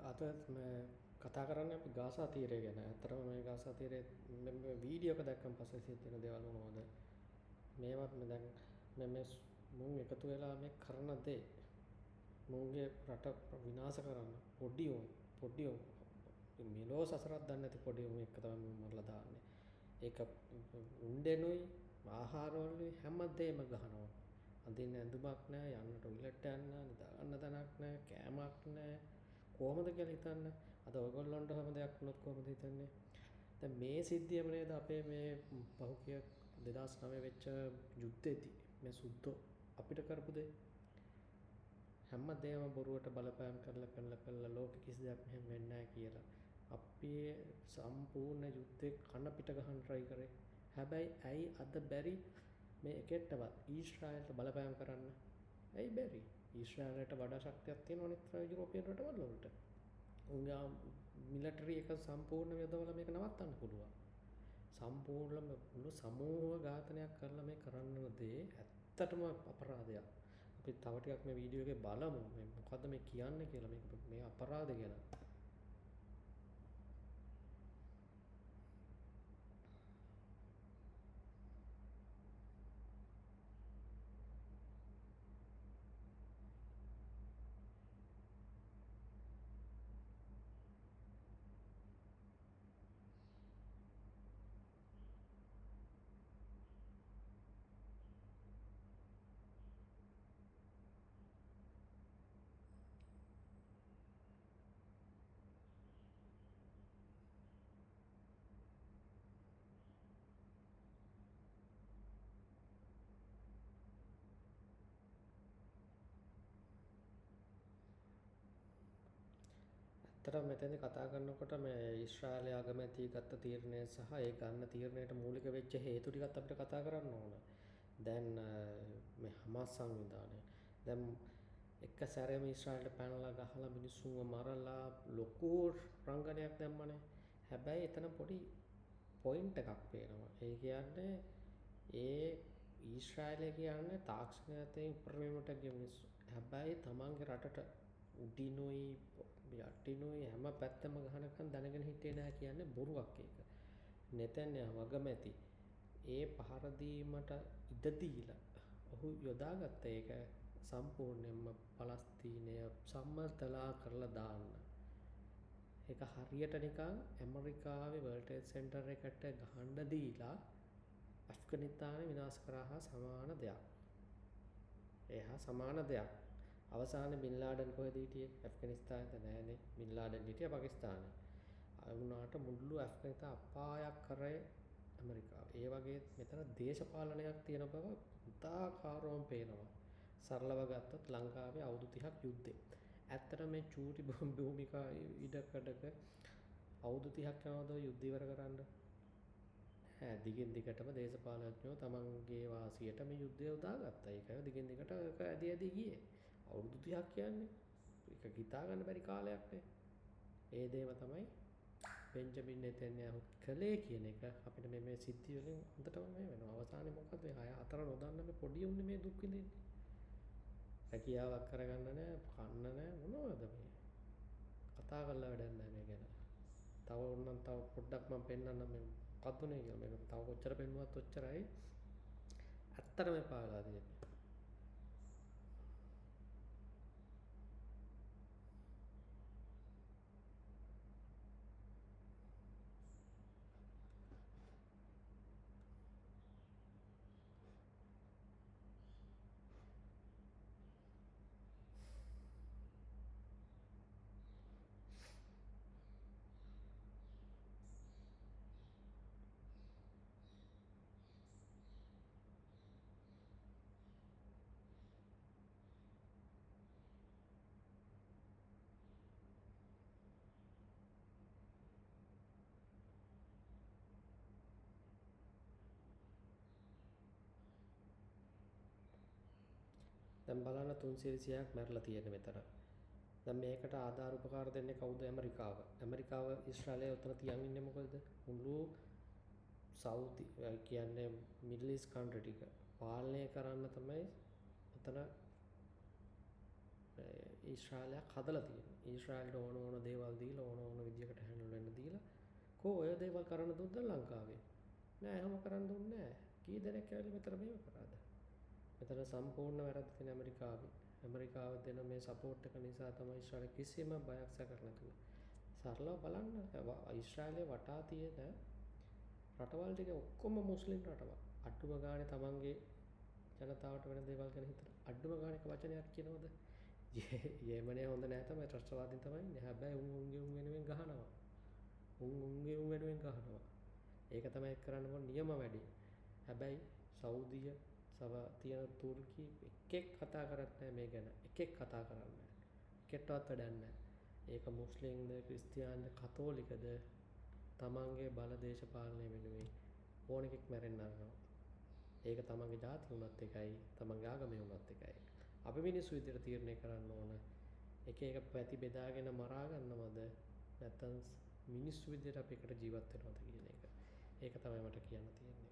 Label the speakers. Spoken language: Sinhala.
Speaker 1: අද මේ කතා කරන්නේ අපි ගාසා තීරය ගැන. ඇත්තටම මේ ගාසා තීරයේ මේ වීඩියෝ එක දැක්කන් පස්සේ සිද්ධ වෙන දේවල් මොනවද? මේවත් මේ දැන් මේ මේ මුන් එකතු වෙලා මේ කරන දේ මුන්ගේ රට විනාශ කරන්න පොඩි උන් පොඩි උන් මෙලෝ සසරක් දන්නේ නැති පොඩි උන් එක්ක තමයි මුන් මරලා දාන්නේ. ඒක උණ්ඩෙනුයි ආහාර වලුයි හැම දෙයක්ම ගහනවා. අඳින්න ඇඳුමක් නෑ, යන්න ටොයිලට් යන්න, නිදා ගන්න තැනක් නෑ, කෑමක් නෑ. කොහොමද කියලා හිතන්න. අද ඔයගොල්ලන්ට හැම දෙයක් වුණොත් කොහොමද හිතන්නේ? දැන් මේ සිද්ධියම නේද අපේ මේ පහුගිය 2009 වෙච්ච යුද්ධෙදී මේ සුද්දෝ අපිට කරපු දේ. හැම දෙයක්ම බොරුවට බලපෑම් කරලා කරලා කරලා ලෝකෙ කිසි දෙයක් මෙහෙම වෙන්නේ නැහැ කියලා අපි සම්පූර්ණ යුද්ධේ කන පිට ගහන්න try කරේ. හැබැයි ඇයි අද බැරි මේ එකෙට්ටවත් ඊශ්‍රායල්ට බලපෑම් කරන්න? ඇයි බැරි? ඊශ්‍රායලට වඩා ශක්තියක් තියෙන අනිත් යුරෝපියන් රටවල් වලට. උන්ගේ මිලිටරි එක සම්පූර්ණ යොදවලා මේක නවත්තන්න පුළුවන්. සම්පූර්ණම මුළු සමූහ ඝාතනයක් කරලා මේ කරන්න දේ ඇත්තටම අපරාධයක්. අපි තව ටිකක් මේ වීඩියෝ එකේ බලමු මේ මොකද්ද මේ කියන්නේ කියලා, මේක මේ අපරාධ ගැන. ඇත්තටම මෙතනදී කතා කරනකොට මේ ඊශ්‍රායලයේ අගමැති ගත්ත තීරණය සහ ඒ ගන්න තීරණයට මූලික වෙච්ච හේතු ටිකත් අපිට කතා කරන්න ඕන. දැන් මේ හමාස් සංවිධානය දැන් එක සැරේම ඊශ්‍රායලට පැනලා ගහලා මිනිස්සුන්ව මරලා ලොකු රංගනයක් දැම්මනේ. හැබැයි එතන පොඩි පොයින්ට් එකක් පේනවා. ඒ කියන්නේ ඒ ඊශ්‍රායලය කියන්නේ තාක්ෂණය අතින් උපරිමයට ගිය මිනිස්සු. හැබැයි තමන්ගේ රටට උඩිනුයි යටිනුයි හැම පැත්තම ගහනකම් දැනගෙන හිටියේ නෑ කියන්නේ බොරුවක් ඒක. නෙතන්යාහු අගමැති ඒ පහර දීමට ඉඩ දීලා ඔහු යොදාගත්ත ඒක සම්පූර්ණයෙන්ම පලස්තීනය සම්මතලා කරලා දාන්න. ඒක හරියට නිකන් ඇමරිකාවේ වර්ල්ඩ් ට්‍රේඩ් සෙන්ටර් එකට ගහන්න දීලා ඇෆ්ගනිස්තානය විනාශ කරා හා සමාන දෙයක්. ඒ හා සමාන දෙයක්. අවසානයේ බින් ලාඩන් කොහෙද හිටියේ? ඇෆ්ගනිස්තානෙද නෑනේ. බින් ලාඩන් හිටියා පාකිස්තානේ. ඒ වුණාට මුළු ඇෆ්ගනිස්තාන අපායක් කරේ ඇමරිකාව. ඒ වගේ මෙතන දේශපාලනයක් තියෙන බව උදාකාරවම පේනවා. සරලව ගත්තොත් ලංකාවේ අවුරුදු 30ක් යුද්ධේ. ඇත්තට මේ චූටි භූමිකා ඉඩකඩක අවුරුදු 30ක් යනවද යුද්ධ ඉවර කරන්න? ඈ දිගින් දිගටම දේශපාලඥයෝ තමන්ගේ වාසියට මේ යුද්ධය යොදාගත්තා. ඒකයි දිගින් දිගට ඒක ඇදි ඇදි ගියේ. අවුරුදු 30ක් කියන්නේ ඒක හිතා ගන්න බැරි කාලයක් නේ. ඒ දේම තමයි බෙන්ජමින් නෙතන්යාහු කළේ කියන එක අපිට මේ මේ සිද්ධි වලින් හොඳටම මේ වෙනවා. අවසානයේ මොකද්ද මේ 6 4 නොදන්න මේ පොඩි උන්නේ මේ දුක් විඳින්නේ. රැකියාවක් කරගන්න නෑ, කන්න නෑ, මොනවද මේ? කතා කරලා වැඩක් නෑ මේ ගැන. තව ඕනනම් තව පොඩ්ඩක් මම පෙන්නන්නම් මේ මොකද්ද උනේ කියලා. මේක තව කොච්චර පෙන්නුවත් ඔච්චරයි. ඇත්තටම එපා වෙලා තියෙන්නේ. දැන් බලන්න 320ක් මැරලා තියෙන මෙතන. දැන් මේකට ආධාර උපකාර දෙන්නේ කවුද? ඇමරිකාව. ඇමරිකාව ඊශ්‍රායලය උතන තියන් ඉන්නේ මොකද? මුළු සවුදි කියන්නේ මිඩල් ඊස්ට් කන්ට්‍රි ටික පාලනය කරන්න තමයි උතන ඊශ්‍රායලයක් හදලා තියෙන්නේ. ඊශ්‍රායලට ඕන ඕන දේවල් දීලා ඕන ඕන විදියකට හැන්ඩල් වෙන්න දීලා කෝ ඔය දේවල් කරන්න දුන්නද ලංකාවේ? නෑ, එහෙම කරන්න දුන්නේ නෑ. කී දෙනෙක් ඇවිල්ලා මෙතන මේව කරාද? මෙතන සම්පූර්ණ වැරද්ද තියෙන ඇමරිකාවේ. ඇමරිකාව දෙන මේ සපෝට් එක නිසා තමයි ඊශ්‍රායල කිසිම බයක් සැකක් නැතුව. සරලව බලන්න, ඊශ්‍රායලයේ වටා තියෙන රටවල් ටික ඔක්කොම මුස්ලිම් රටවල්. අඩුම ගානේ තමන්ගේ ජනතාවට වෙන දේවල් ගැන හිතලා අඩුම ගානේ එක වචනයක් කියනවද? යෙමනය හොඳ නෑ තමයි, ත්‍රස්තවාදීන් තමයි ඉන්නේ. හැබැයි උන් උන්ගේ උන් වෙනුවෙන් ගහනවා. උන් උන්ගේ උන් වෙනුවෙන් ගහනවා. ඒක තමයි කරන්න ඕන නියම වැඩේ. හැබැයි සෞදිය සව තියෙන තුර්කි එකෙක් කතා කරන්නේ නෑ මේ ගැන. එකෙක් කතා කරන්නේ නෑ. එකෙක්ටවත් වැඩක් නෑ. ඒක මුස්ලිම්ද, ක්‍රිස්තියානිද, කතෝලිකද, තමන්ගේ බල දේශපාලනය වෙනුවෙන් ඕන එකෙක් මැරෙන්න අරනවා. ඒක තමන්ගේ ජාතිය වුණත් එකයි, තමන්ගේ ආගමේ වුණත් එකයි. අපි මිනිස්සු විදිහට තීරණය කරන්න ඕන එක එක පැති බෙදාගෙන මරා ගන්නවද, නැත්නම් මිනිස්සු විදිහට අපි එකට ජීවත් වෙනවද කියන එක. ඒක තමයි මට කියන්න තියෙන්නේ.